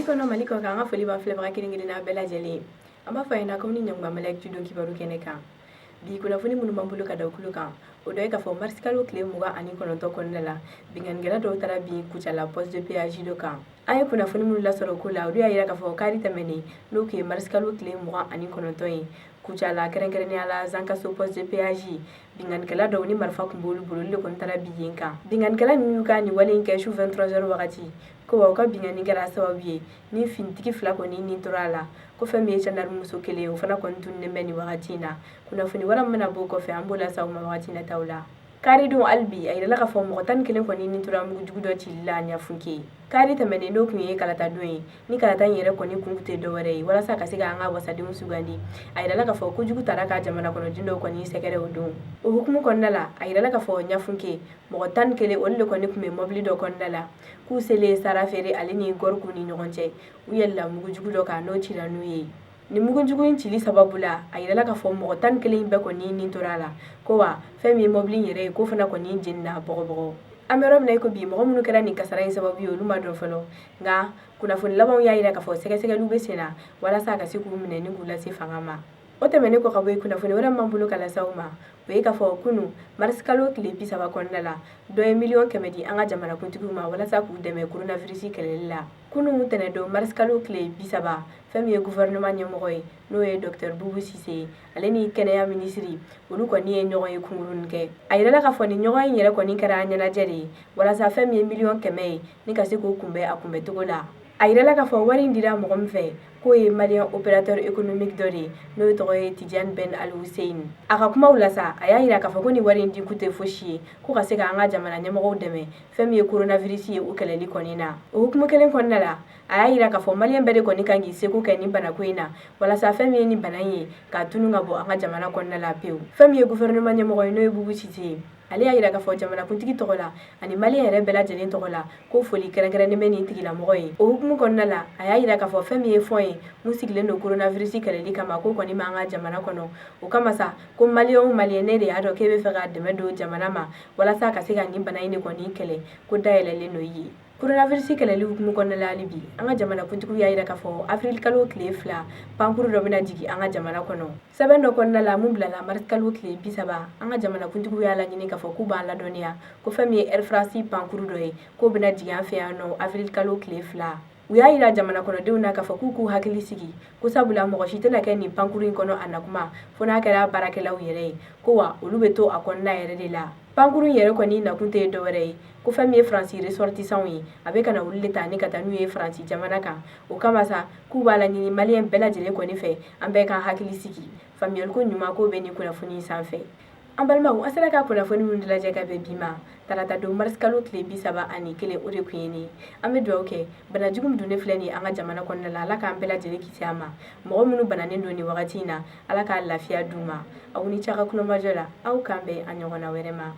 Mali kɔnɔ, Mali kɔ kan, an ka foli b'an filɛbaga kelen kelenna bɛɛ lajɛlen. An b'a fɔ a ɲɛna ko ni ɲanguma Mali Actu don kibaru kɛnɛ kan bi, kunnafoni minnu b'an bolo ka da kulo kan, o dɔ ye k'a fɔ marisikalo tile 29 kɔnɔna la, binkannikɛla dɔw taara bin Kucala poste de péage dɔ kan. An ye kunnafoni minnu lasɔrɔ ko la, olu y'a yira k'a fɔ kari tɛmɛnen, n'o tun ye marisikalo tile 29 ye, Kucala, kɛrɛnkɛrɛnnenya la Zankaso poste de péage, binkannikɛla dɔw ni marifa tun b'olu bolo, olu de kɔni taara bin yen kan. Binkannikɛla ninnu y'u ka nin wale in kɛ su 23 heures wagati ko wa u ka binkanni kɛra sababu ye ni finitigi fila kɔni ni tora a la, ko fɛn min ye gendarme muso kelen ye, o fana kɔni tununnen bɛ nin wagati in na. Kunnafoni wɛrɛ min bɛna bɔ o kɔfɛ, an b'o lase aw ma wagati nataw la. Karidon hali bi, a yirala k'a fɔ mɔgɔ 11 kɔni ni tora mugujugu dɔ cili la Ɲafunke kari tɛmɛnen, n'o tun ye kalata don ye. Ni kalata in yɛrɛ kɔni kun tɛ dɔwɛrɛ ye walasa ka se ka an ka wasadenw sugandi, a yirala k'a fɔ kojugu taara ka jamana kɔnɔden dɔw kɔni sɛgɛrɛ o don. O hukumu kɔnɔna la, a yirala k'a fɔ Ɲafunke mɔgɔ 11, olu de kɔni tun bɛ mɔbili dɔ kɔnɔna la, k'u selen sara feere ale ni gɔriku ni ɲɔgɔn cɛ, u yɛlɛla mugujugu dɔ kan, n'o cira n'u ye. Ni mugujugu in cili sababu la, a yirala k'a fɔ mɔgɔ 11 bɛɛ kɔni ni tora a la, ko wa fɛn min ye mɔbili in yɛrɛ ye, k'o fana kɔni jenina bɔgɔbɔgɔ. An bɛ yɔrɔ min na i ko bi, mɔgɔ minnu kɛra nin kasara in sababu ye, olu ma dɔn fɔlɔ, nka kunnafoni labanw y'a yira k'a fɔ sɛgɛsɛgɛliw bɛ sen na walasa ka se k'u minɛ ni k'u lase fanga ma. O tɛmɛnen kɔ ka bɔ yen, kunnafoni wɛrɛ min b'an bolo ka lase aw ma, o ye k'a fɔ kunu marisikalo tile 30 kɔnɔna la, dɔ ye miliyɔn 100 di an ka jamanakuntigiw ma walasa k'u dɛmɛ coronavirus kɛlɛli la. Kunu tɛnɛdon marisikalo tile 30, fɛn min ye gouvernement ɲɛmɔgɔ ye, n'o ye docteur Boubou Cissé ye, ale ni kɛnɛya minisiri, olu kɔni ye ɲɔgɔn ye kunkurunnin kɛ. A yirala k'a fɔ nin ɲɔgɔn in yɛrɛ kɔni kɛra ɲɛnajɛ de ye walasa fɛn min ye miliyɔn 100 ye, ni ka se k'o kunbɛn a kunbɛncogo la. A yirala k'a fɔ wari in dira mɔgɔ min fɛ, k'o ye malien opérateur économique dɔ de ye, n'o ye tɔgɔ ye Tidiane Ben Al Hussein. A ka kumaw la sa, a y'a yira k'a fɔ ko nin wari in dikun tɛ fosi ye ko ka se ka an ka jamana ɲɛmɔgɔw dɛmɛ fɛn min ye coronavirus ye, o kɛlɛli kɔni na. O hukumu kelen kɔnɔna la, a y'a yira k'a fɔ malien bɛɛ de kɔni kan k'i seko kɛ nin banako in na walasa fɛn min ye nin bana in ye, k'a tunu ka bɔ an ka jamana kɔnɔna la pewu. Fɛn min ye gouvernement ɲɛmɔgɔ ye, n'o ye Boubou Cissé ye, ale y'a yira k'a fɔ jamanakuntigi tɔgɔ la ani malien yɛrɛ bɛɛ lajɛlen tɔgɔ la, ko foli kɛrɛnkɛrɛnnen bɛ nin tigilamɔgɔ ye. O hukumu kɔnɔna la, a y'a yira k'a fɔ fɛn min ye fonds ye mun sigilen don coronavirus kɛlɛli kama, ko kɔni b'an ka jamana kɔnɔ. O kama sa, ko malien o malien ne de y'a dɔn k'e bɛ fɛ ka dɛmɛ don jamana ma walasa ka se ka nin bana in de kɔni kɛlɛ, ko dayɛlɛlen don i ye. Coronavirus kɛlɛli hukumu kɔnɔna la, hali bi an ka jamanakuntigiw y'a yira k'a fɔ avril kalo tile 2, pankuru dɔ bɛna jigin an ka jamana kɔnɔ. Sɛbɛn dɔ kɔnɔna la mun bilala marisikalo tile 30, an ka jamanakuntigiw y'a laɲini k'a fɔ k'u b'an ladɔnniya ko fɛn min ye Air France pankuru dɔ ye, k'o bɛna jigin an fɛ yan nɔ avril kalo tile 2. U y'a yira jamana kɔnɔdenw na k'a fɔ k'u k'u hakili sigi, ko sabula mɔgɔ si tɛna kɛ nin pankuru in kɔnɔ a nakuma fo n'a kɛra baarakɛlaw yɛrɛ ye, ko wa olu bɛ to a kɔnɔna yɛrɛ de la. Pankuru in yɛrɛ kɔni nakun tɛ dɔwɛrɛ ye ko fɛn min ye Faransi ressortissants ye, a bɛ ka na olu de ta ni ka taa n'u ye Faransi jamana kan. O kama sa, k'u b'a laɲini malien bɛɛ lajɛlen kɔni fɛ, an bɛɛ k'an hakili sigi. Faamuyaliko ɲuman ko bɛ nin kunnafoni sanfɛ. An balimaw, an sera ka kunnafoni minnu lajɛ ka bɛn bi ma, tarata don marisikalo tile 31, o de tun ye nin. An bɛ dugawu kɛ, banajugu min donnen filɛ nin ye an ka jamana kɔnɔna la, Ala k'an bɛɛ lajɛlen kisi a ma. Mɔgɔ minnu bananen don nin wagati in na, Ala k'a lafiya d'u ma. Aw ni ce a ka kulomajɔ la. Aw k'an bɛn a ɲɔgɔnna wɛrɛ ma.